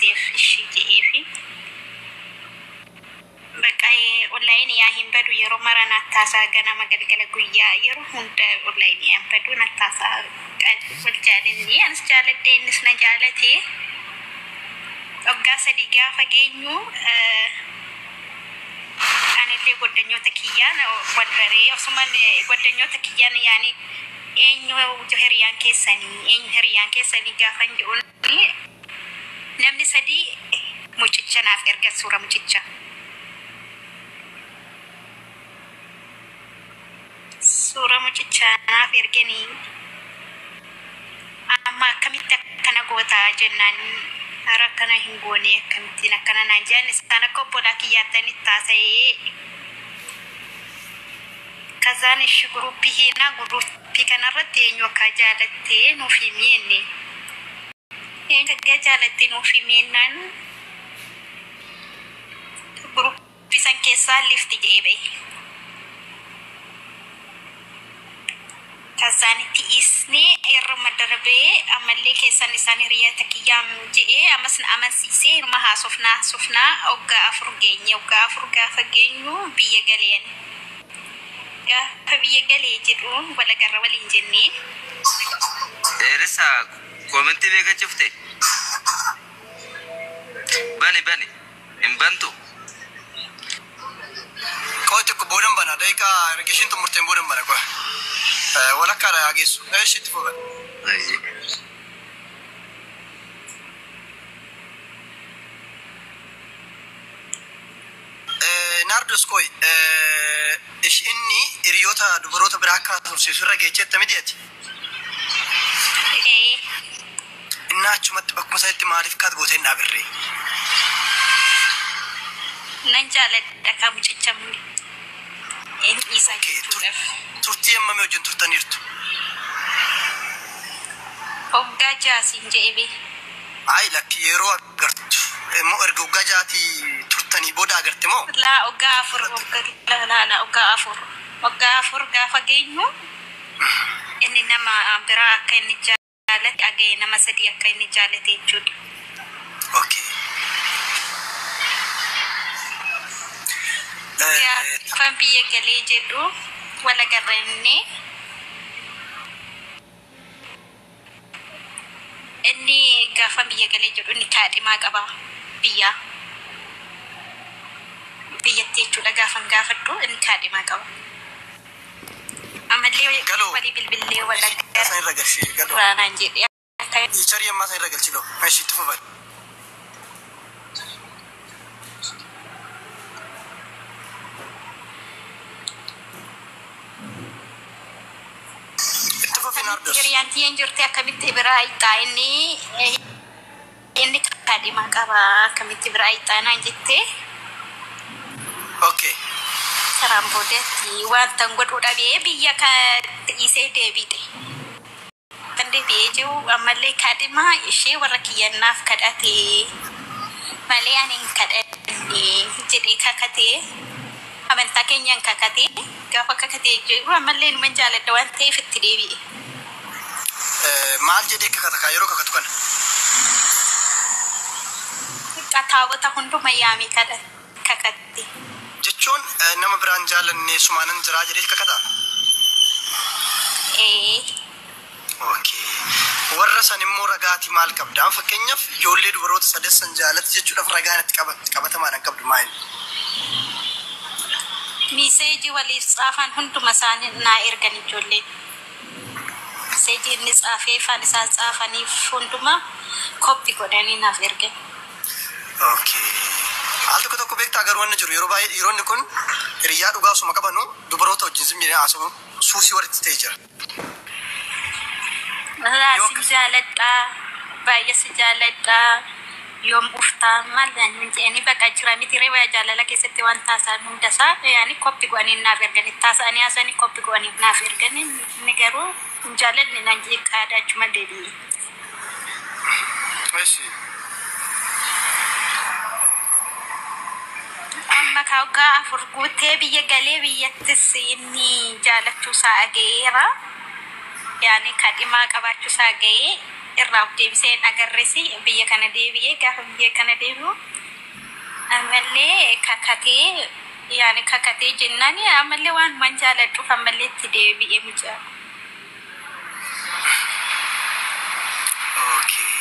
Dhiiseef ishii je'eefi. Bakka online yaa hin badu, yeroo mara nattaasaa, ganama, galgala, guyyaa, yeroo hunda online yaa hin badu nattaasaa. Wal jaalanni, anis jaaladhe, innis na jaalate. Waggaa 3 gaafa geenyu anillee goddanyoota kiyyaan wal baree, osuma goddanyoota kiyyaan yaani eenyu hiriyaan keessanii, eenyu hiriyaan keessanii gaafan jedhuun, namni sadii mucicha naaf erga, suura mucicha. Suura mucichaa naaf erganii, amma akkamitti akkana goota jennaan, hara akkana hin goone, akkamittiin akkana naan jedhan. Isaan akka obbolaa kiyyaattan itti haasa'ee, kazaan ishi guruppii hiinaa, guruppii kanarratti eenyu akka jaalattee nuuf himi jenne. Eenyu akka jaalattee nuuf himi jennaan, guruppii san keessaa lifti jedhee ba'e. Kazaan itti dhiisnee irruma darbee, ammallee keessan isaan hiriyoota kiyyaan jedhee ammas na amansiisee, irma haasofnaa haasofnaa waggaa 4 geenye. Waggaa 4 gaafa geenyu biyya galeen. Gaafa biyya galee jedhu walagarra waliin jennee. Dheeressa, comment meeqa cufte? Bani, bani. Hin bantu. Qoy tokko, boodan bana. Daqiiqaa erga ishiin xumurteen boodan bana, qoy. Walakkaadha haa geessu. Eeshi, itti fufa. Ayyee. Naardos, qoy. Ishi inni hiriyoota dubaroota biraa akka haasofsiisu irra geechetta miti ati? Ee. Innaa achumatti bakkuma sanitti maaliif cut gootee hin dhaabirree? Nan jaaladha kaa mucicha hin dhiisaa Okay, jechuudhaaf. Turtii hammamii wajjin turtaniirtu? Waggaa 6 siin jedhe bee. Ayi lakki, yeroo agartu immoo erga waggaa 6tii turtanii booda agarte moo? Laa, waggaa 4, waggaa, laa laa laa, waggaa 4. Waggaa 4 gaafa geenyu inni nama biraa akka inni jaalate dhagaye, nama sadii akka inni jaalate jechuudha. Okay. Gaafa biyya galee jedhu wal agarra inni gaafa biyya galee jedhu inni kaadhimaa qaba biyyaa. Biyyatti jechuudha, gaafan gaafadhu inni kaadhimaa qaba. Amallee Galoo. walii bilbillee wal San irra galchi, galoo. agarraa naan jedhe. Akka Charii ammaa san irra galchi, galoo. Eshi, itti fufa. Itti fufi, akkamitti Naardos. hiriyaan tiyyeen jirti, akkamitti biraa hiixaa, inni kaadhimaa qaba, akkamitti biraa hiixaa naan jettee. Saraan boodatti wanta godhuu dhabee biyya ka dhiisee deebi'e. Kan deebi'ee jiru ammallee kaadhimaa ishee warra kiyyannaaf kadhate malee ani hin kadhanne jedhee kakatee, amantaa keenyaan kakatee, gaafa kakatee jiru ammallee numa jaaladha waan ta'eef itti deebi'e. Maal jedhee kakata kaa yeroo kakatu kana? Taabota hunduma yaamee kakatte. Jechuun nama biraan jaalanne, sumaanan jiraa jedhee kakata? Ee. Okay. Warra san immoo ragaati maal qabda? Amma fakkeenyaaf ijoollee dubaroota sadessan jaalatti jechuudhaaf ragaan itti qabatamaadhaan qabdu maali? Message waliif tsaafan hunduma isaanii naa ergan ijoolleen. Message inni tsaafee faan isaan tsaafaniif hunduma copy godhanii naaf ergan. Okay. Al tokko tokko beektaa, garuu wanni jiru yeroo baay'ee dhiironni kun hiriyyaa dhugaa osuma qabanu dubaroota wajjin zimmi haasa'uun suusii walitti ta'ee jira. Laa, Yoo si jaaladhaa, baay'ee si jaaladhaa, yoom dhuftaa, maal naan jedhanii, bakka jira miti reeba jaalala keessatti waan taasisan hundasaa yaani copy godhanii naaf ergan, itti haasa'anii haasa'anii copy godhanii naaf ergan. Inni garuu hin jaalanne naan jedhee kaadha, achuma deebi'e. Eshi. Amma ka waggaa 4 guutee biyya galee, biyyattis inni jaalachuu isaa dhagayeera. Yaani kadhimaa qabaachuu isaa gahee. Irraa of deebisee hin agarresi biyya kana deebi'ee gaafa biyya kana deebi'u ammallee kakatee yaani kakatee jennaan ammallee waan man jaaladhuuf ammallee itti deebi'ee mucaa. Okay.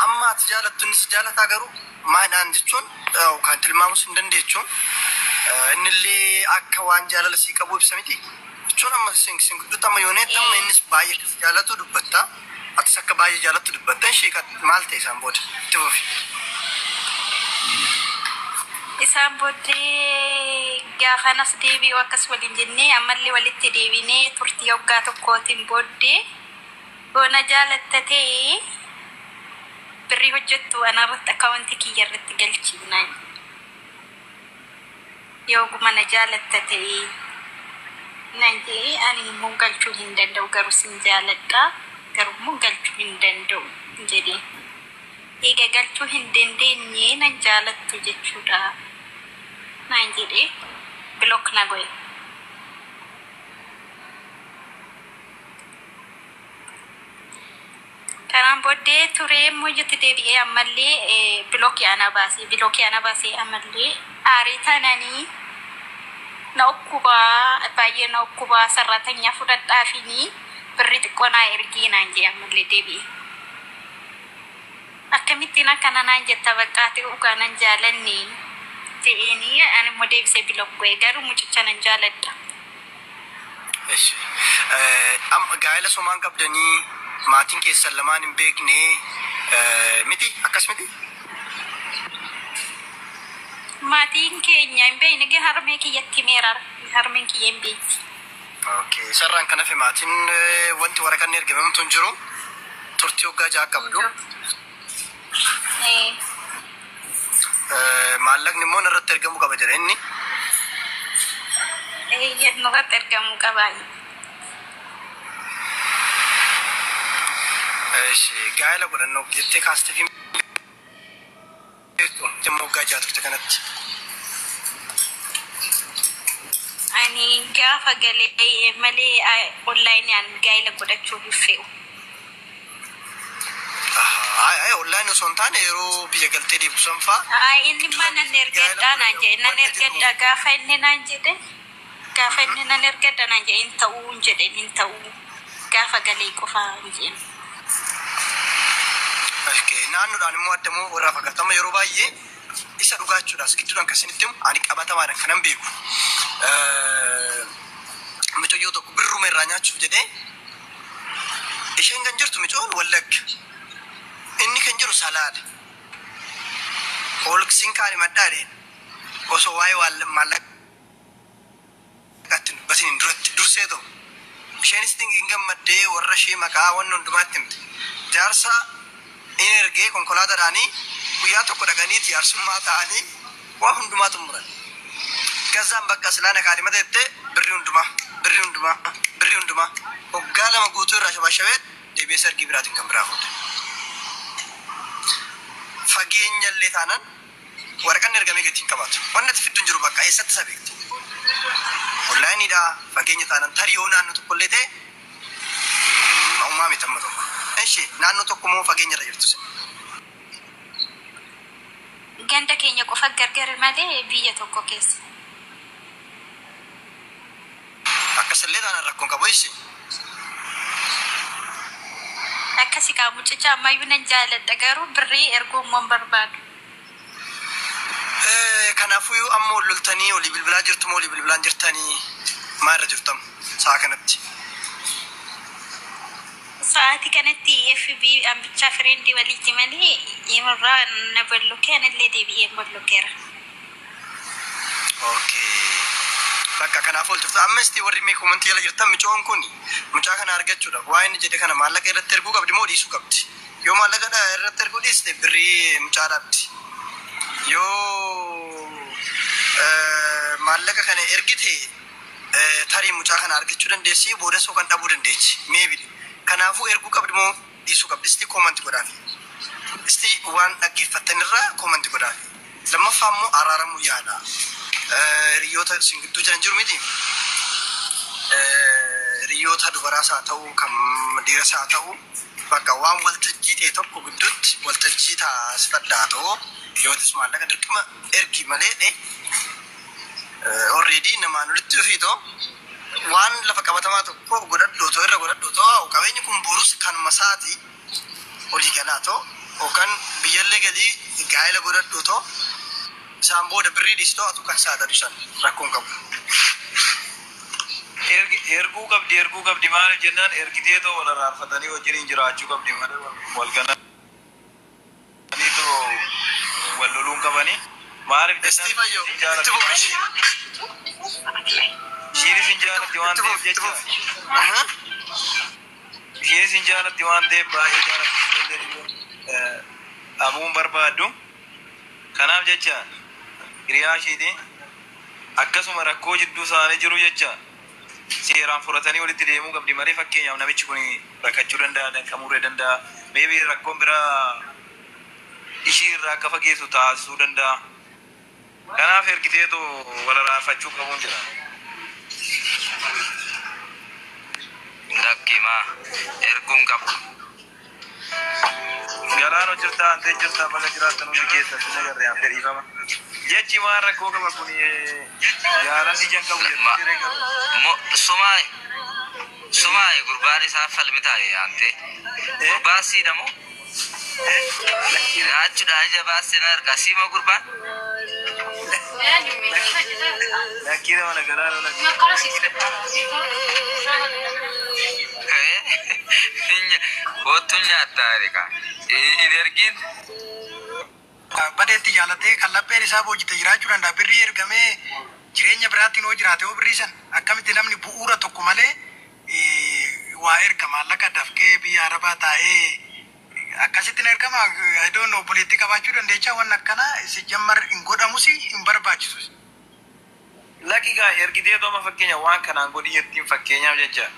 Amma ati jaalattu innis jaalataa garuu maadhaan jechuun kan tilmaamus hin dandeechuun innillee akka waan jaalala sii qabu ibsa miti. Jechuun amma isin gidduutti amma yooneetti amma innis baay'ee akka si jaalatu dubbatta. Atis akka baay'ee jaalattu dubbatta. Ishee maal ta'e isaan booda? Itti fufi. Isaan booddee gaafa nas deebi'u akkas waliin jennee ammallee walitti deebinee turtii waggaa tokkootiin booddee boona jaalatta ta'ee birrii hojjettu anarratti akkaawwantii kiyya irratti galchiinaan. Yoo gumana jaalatta ta'ee naan jedhee ani immoo galchuu hin danda'u garuu sin jaaladha garuu immoo galchuu hin danda'u jedhee. Egaa galchuu hin dandeenye nan jaalattu jechuudha naan jedhee block na godhe. Kanaan booddee turee immoo itti deebi'ee ammallee block ana baasee block ana baasee ammallee aarii taananii na okkubaa baay'ee na okkubaa sarratanyaa fudhadhaafinii birri xiqqoo naa ergii naan jedhe ammallee deebi'ee. Akkamittiin akkana naan jetta baqqaate dhugaa nan jaalanne jedheenii ani immoo deebisee block godhe garuu mucicha nan jaaladha. Eshi. Amma gaa'ela somaan qabdanii maatiin keessan lamaan hin beekne miti akkas miti? Maatiin keenya hin beekne gee harmee kiyyatti meera harmeen kiyya hin beekti. Okay. Sarraan kan hafe maatiin wanti waraqaan ergamamtu hin jiru. Turtii waggaa 6 qabdu. Maallaqni immoo narratti ergamuu qaba jedha inni. Nurratti ergamuu qaba. Eshi gaa'ela godhannoo jettee kaastee fi beektu jemma waggaa 6 turte kanatti. Ani gaafa galee malee onlaayinaan gaa'ela godhachuuf hin fe'u. Ay online osoo hin taane yeroo biyya galtee deebisu san fa'aa. Ay inni immoo nan ergadhaa naan jedhe nan ergadhaa gaafa inni naan jedhe gaafa inni nan ergadhaa naan jedhe hin ta'uu hin jedhe hin ta'uu gaafa galee qofaa hin jedhe. Okay, naannoodhaan immoo addamoo warraa fakkaatama yeroo baay'ee isa dhugaachuudhaas gidduudhaan kan isinitti himu ani qabatamaadhaan kanan beeku. Mucayyoo tokko birruma irraa nyaachuuf jedhee isheen kan jirtu mucoon Wallagga. Inni kan jiru Salaale. Olksiin kaani maddaadheen osoo waa'ee maallaqaatti dubbatiin hin duratti dursee ta'u. Isheenis hin gammaddee warra ishee maqaa wanni hundumaatti himte. Jaarsa inni ergee konkolaataadhaanii guyyaa tokko dhaqanii jaarsummaa ta'anii waa hundumaa xumuran. Gazzaan bakka silaana kaadhimata jettee birrii hundumaa birrii hundumaa birrii hundumaa waggaa 2 guutuu irraa shabashabee deebi'ee sargii biraatiin kan biraa fuudhe. Fageenya illee taanaan waraqaan ergamee gatiin qabaatu. Wanni ati fiddu hin jiru bakka eessatti isa beekti. Onlaayiniidha fageenya taanaan tarii yoo naannoo tokko illee ta'e uumaa miti amma tokko. Eshi naannoo tokko moo fageenya irra jirtu sin? Ganda keenya qofa gargar malee biyya tokko keessa. Akkasillee taanaan rakkoon qabu eshi? Akkasi kaa mucicha ammayyuu nan jaaladha garuu birrii erguu immoo hin barbaadu. Kanaafuu amma ol loltanii olii bilbilaa jirtu moo olii bilbilaan jirtanii maal irra jirtu amma sa'a kanatti? Sa'aatii kanatti FB ambichaa friendii waliiti malee irraa na bollokkee anillee deebi'ee bollokeera. Okay. Bakka kanaaf ol jirtu. Amma isti warri mee koomantii jala jirtan mucoon kun mucaa kana argachuudhaaf waa inni jedhe kana maallaqa irratti erguu qabdi moo dhiisuu qabdi? Yoo maallaqa irratti erguu dhiiste birrii mucaa dhabdi. Yoo maallaqa kana ergite tarii mucaa kana argachuu dandeessi booda soo kan dhabuu dandeessi. Maybe. Kanaafuu erguu qabdi moo dhiisuu qabdi? Isti koomantii godhaafi. Isti waan dhaggeeffattanirraa koomantii godhaafi. Lammaffaa immoo araaramuu yaala. Hiriyoota isin gidduu jiran jiru miti. Hiriyoota dubaraas haa ta'u kan dhiiras haa ta'u Bakka waan waltajjii ta'e tokko gidduutti waltajjii taasifadhaa ta'oo yootis maallaqa dirqama ergi malee already namaan olitti dhufii ta'oo waan lafa qabatamaa tokko godhadhu otoo irra godhadhu otoo qabeenyi kun borus kanuma isaati olii galaa ta'oo yookaan biyyallee galii gaa'ela godhadhu otoo isaan booda birrii dhiistoo atu kan isaa ta'u san rakkoon qabu. Erguu qabdi, erguu qabdi. Maaliif jennaan, ergitee too wal araarfatanii wajjiniin jiraachuu qabdi malee wal gananii too wal loluun qabanii. Maaliif jennaan, Isti fayyoo hin itti jaalatti. fufi. Ishiinis hin jaalatti waan Itti ta'eef fufi itti jecha. fufi. Ishiinis hin jaalatti waan ta'eef, baay'ee jaalatti, isheen dhabuun barbaaddu. Kanaaf jecha hiriyaa ishiiti akkasuma rakkoo jidduu isaanii jiru jecha seeraan furatanii walitti deemuu qabdi malee, fakkeenyaaf namichi kun rakkachuu danda'a, danqamuu danda'a, maybe rakkoon biraa ishii irraa akka fageessu taasisuu danda'a. Kanaaf ergiteetu wal araarfachuu qabuun jira. Lakkimaa erguun qabu. Galaanoo jirtaa, antee jirtaa, baga jiraattan hundi keessa sin agarre aan fedhiifama. Jechi waan rakkoo qaba kun jaalalli jan qabu jetti siree qabu. Sumaay sumaay gurbaan isaa falmi taa'e antee. Gurbaan siidha moo? Jiraachuudha ija baasee na argaa siima gurbaan. Lakkii nama galaanoo lakkii. Kootu nyaattaa reekaa. Hin ergin. Badeetti jaalatee kan lapheen isaa boojite jiraachuu danda'a. Birrii ergamee jireenya biraatiin hoo jiraate hoo birrii san akkamitti namni bu'uura tokko malee waa erga maallaqa dafqee biyya arabaa taa'ee akkasittiin ergama? I don't know, obboleettii qabaachuu dandeechaa waan akkanaa si jammar hin godhamus, hin barbaachisus. Lakki gaa, ergitee dooma fakkeenya waan kanaan godhi jettiin fakkeenyaaf jecha.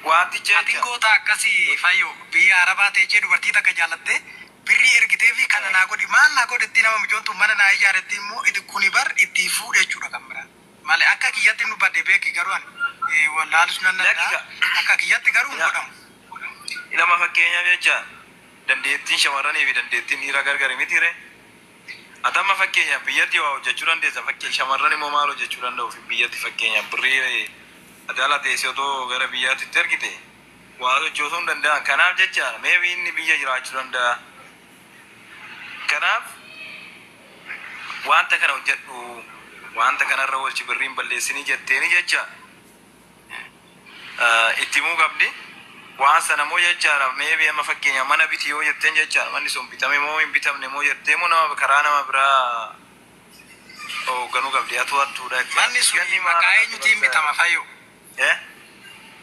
Wanticha Ati jecha. goota akkasii fayyoo biyya arabaa teechee dubartii takka jaalattee birrii ergitee fi kana naa godhi, maal naa godhetti, nama micoontu mana naa ijaaretti immoo itti kuni bar itti fuudhe jechuudha kan biraa. Malee akka kiyyatti nu badde beeki, garuu ani wallaalus nan Lakki danda'a. gaa. Akka kiyyatti garuu hin godhamu. Lama fakkeenyaaf jecha dandeettiin shamarranii fi dandeettiin dhiiraa gargari miti ree. Ati amma fakkeenyaaf biyyatti waa hojjechuu dandeessa, fakkii shamarran immoo maal hojjechuu danda'u biyyatti? Fakkeenyaaf birrii ati ala teessee otoo gara biyyaatti itti ergite waa sochoosuu hin danda'an. Kanaaf jecha maybe inni biyya jiraachuu danda'a. Kanaaf wanta kana hojjedhu, wanta kanarra oolchi, birriin balleessinii jetteeni jecha itti himuu qabdi. Waan sana moo jechaadha, maybe amma fakkeenya mana biti yoo jetteen jechaadha, manni sun bitame moo hin bitamne moo jettee moo nama karaa nama biraa hoogganuu qabdi, atu hattuudha. Manni sun maqaa eenyutiin bitama, fayyoo? Eh?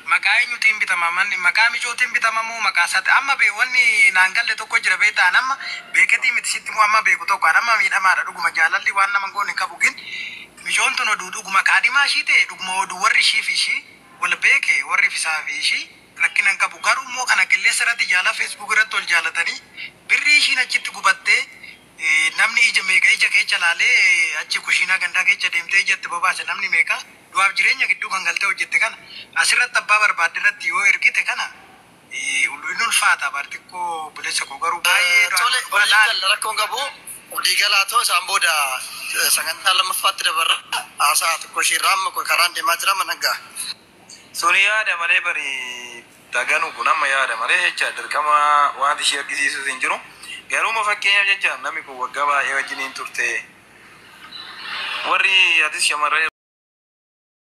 Maqaa eenyutiin bitama manni? Maqaa micootiin bitama moo maqaa isaati? Amma bee wanni naan galle tokko jira beektaa, amma beeketii miti sitti moo, amma beeku tokko an amma miidhamaadha. Dhuguma jaalalli waan nama goone hin qabu gin micoon tun oduu dhuguma kaadhimaa ishii ta'e, dhuguma oduu warri ishii fi ishii wal beeke, warri fisaa fi ishii rakkina hin qabu. Garuu immoo kana qilleensa irratti jaala Facebook irratti ol jaalatanii birrii ishiin achitti gubattee, namni ija meeqa ija keessa laalee, achi kushiinaa gandaa keessa deemtee ijatti bobaase, namni meeqa du'aaf jireenya gidduu kan galtee hojjette kana asirratti abbaa barbaadde irratti yoo ergite kana inni ulfaata bar xiqqoo buleessa koo garuu baay'ee Tole, olii galla, rakkoon qabu. Olii galaa ta'u isaan booda sagantaa lammaffaatti dabarra, haasaa xiqqoo ishiirraa amma karaan deemaa jira mana ga'a. Suni yaada malee bari daganu kun amma yaada malee jecha dirqama wanti ishee argisiisus hin jiru. Garuu fakkeenyaaf jecha namni kun waggaa baay'ee wajjiniin turte. Warri atis shamarree